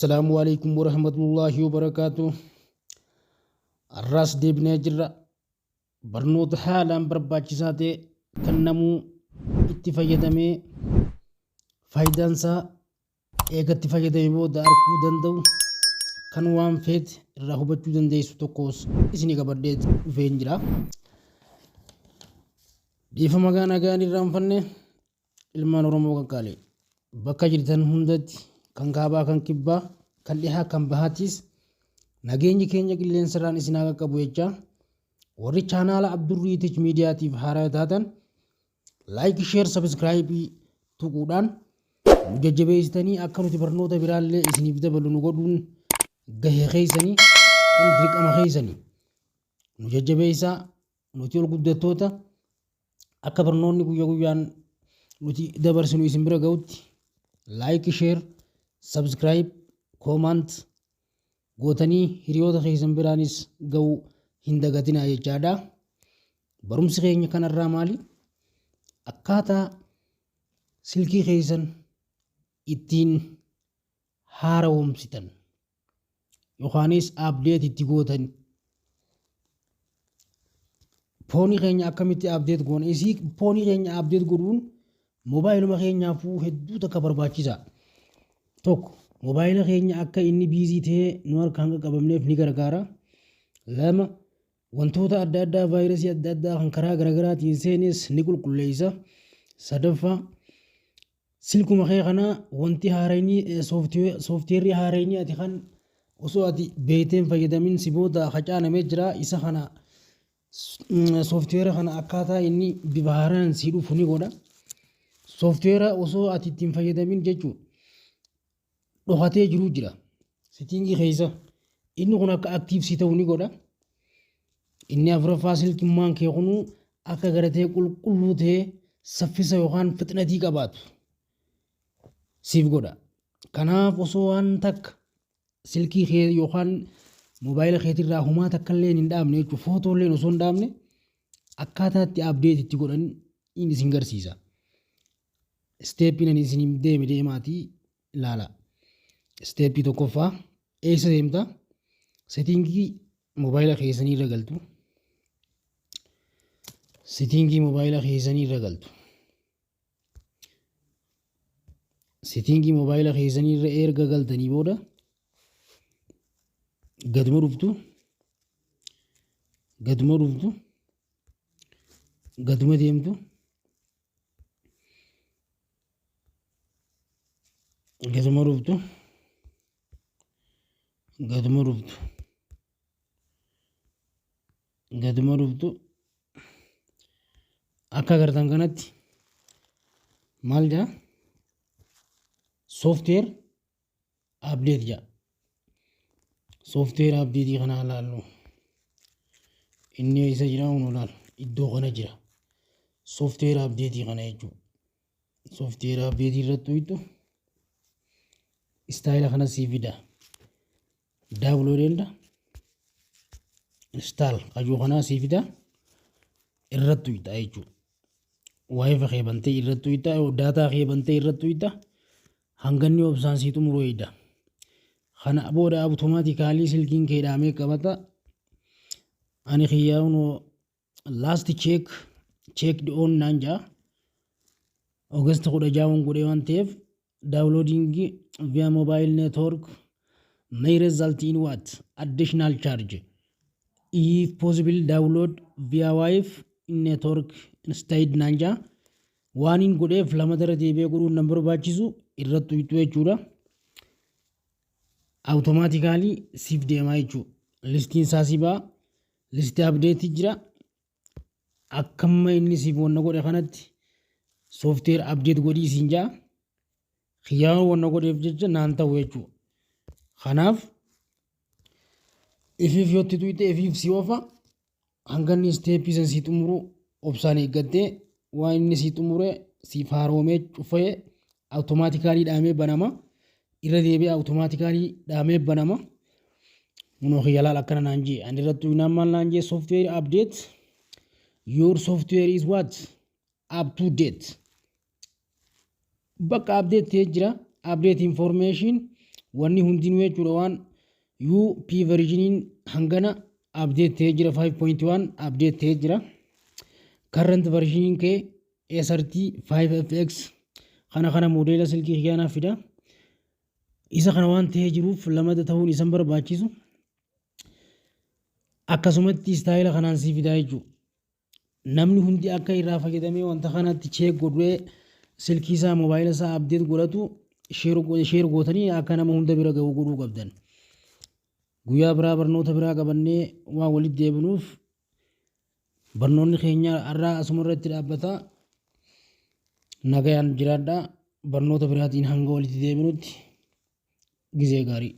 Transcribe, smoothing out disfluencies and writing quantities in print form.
Assalaamu alaikum warahmatullaahi wabarakaatu. Har'aas deebinee jirra. Barnoota haalaan barbaachisaa ta'e kan namuu itti fayyadamee faayidaan isaa eega itti fayyadame booda arguu danda'u kan waan feete irraa hubachuu dandeessu tokkos isinii qabadhee dhufeen jira. Dhiifama gaa nagaan irraanfanne. Ilmaan Oromoo qaqqaalii bakka jirtan hundatti kan kaabaa kan kibbaa kan dhihaa kan bahaattis nageenyi keenya qilleensarraan isin haa qaqqabu jechaa warri chaanaala Abdurrii Tech Miidiyaatiif haaraa taatan laayik sheer sabiskiraayibii tuquudhaan nu jajjabeessitanii akka nuti barnoota biraallee isiniif dabalu nu godhuun gahee keessanii kun dirqama keessanii nu jajjabeessaa nuti ol guddattoota akka barnoonni guyya guyyaan nuti dabarsinu isin bira ga'utti like share subscribe comment gootanii hiriyoota keessan biraanis ga'uu hin dagatinaa jechaadha. Barumsi keenya kanarraa maali? Akkaataa silkii keessan ittiin haara'oomsitan yookaanis update itti gootan foonii keenya akkamitti update goona isii foonii keenya update godhuun moobaayiluma keenyaafuu hedduu takka barbaachisaa tokko moobaayila keenya akka inni biizii ta'ee nu harkaan qaqqabamneef ni gargaara lama wantoota adda addaa vaayirasii adda addaa kan karaa garaagaraatiin seenes ni qulqulleessa sadaffaa Silkuma kee kana wanti haarayni sooftiweerri haarayni ati kan osoo ati beektee hin fayyadamin si booda hacaanamee jira isa kana sooftiweera kana akkaataa inni bifa haaraan sii dhufu ni godha. Sooftiweera osoo ati itti hin fayyadamin jechuudha dhokatee jiru jira. Sitiingii keessa inni kun akka aktiiv si ta'u ni godha. Inni afuraffaa silkimmaan kee kunuu akka garatee qulqulluu ta'ee saffisa yookaan fixnatii qabaatu siif godha. Kanaaf osoo waan takka silkii kee yookaan moobaayila keetirraa humaa takka illee hin dhaabne jechuudha. Footoo illee osoo hin dhaabne akkaataa itti abdeet itti godhan inni isin garsiisa. Isteeppiin ani isin deeme deemaatii ilaala. Isteeppii tokkoffaa eessa deemta? Setiingii moobaayila keessanii irra galtu. Setiingii moobaayila keessanii irra galtu. Setiingii moobaayila keessanii irra erga galtanii booda gaduma dhuftu. Gaduma dhuftu. Gaduma deemtu. Gaduma dhuftu. Gaduma dhuftu. Gaduma dhuftu. Akka agartan kanatti maal jedha? Software update jedha. Software update kana ilaallu. Inni eessa jira kun ilaal. Iddoo kana jira. Software update kana jechuudha. Software update irratti tuytu istaayila kana sii fida. Download and install kajuu kanaa sii fida irratti tuyta jechuudha. Wifi kee bantee irratti tuyta daataa kee bantee irratti tuyta hanga inni obsaan sii xumuru eeyda. Kana booda automaatikaalii silkiin kee dhaamee qabata. Ani kiyyaa kunoo last check checked on naan jaa. August 16 godhee waan ta'eef downloading via mobile network may result in what additional charge if possible download via wifi network instead naan jaa. Waan hin godheef lama dara deebi'ee godhuun nan barbaachisu irratti tuyxu jechuudha. Automaatikaalii siif deemaa jechuudha. Listiin isaa si ba'a. Listii update jira. Akkamma inni siif wanna godhe kanatti software update godhii siin jaa. Kiyyaan wanna godheef jecha naan ta'u jechuudha. Kanaaf ifiif yoo itti tuyxe ifiif si oofa hanga inni isteeppii san sii xumuru obsaan eeggattee waan inni sii xumure siif haaromee cufee automaatikaalii dhaamee banama. Irra deebi'ee automaatikaalii dhaamee banama. Kunoo kiyya laal akkana naan jee ani irratti tuynaan maal naan jee software update your software is what up to date bakka update ta'ee jira update information Wanni hundinuu jechuudha waan UP versioniin hangana update ta'ee jira, 5.1 update ta'ee jira. Current versioniin kee A35 FX kana kana moodeela silkii kiyyaanaa fida. Isa kana waan ta'ee jiruuf lamada ta'uun isan barbaachisu. Akkasumatti style kanaan sii fidaa jechuudha. Namni hundi akka irraa fayyadamee wanta kanatti check godhee silkii isaa, moobaayila isaa update godhatu share gootanii akka nama hunda bira ga'u godhuu qabdan. Guyyaa biraa barnoota biraa qabannee waan walitti deebinuuf barnoonni keenya har'aa asuma irratti dhaabbata. Nagayaan jiraadhaa. Barnoota biraatiin hanga walitti deebinutti gizee gaarii.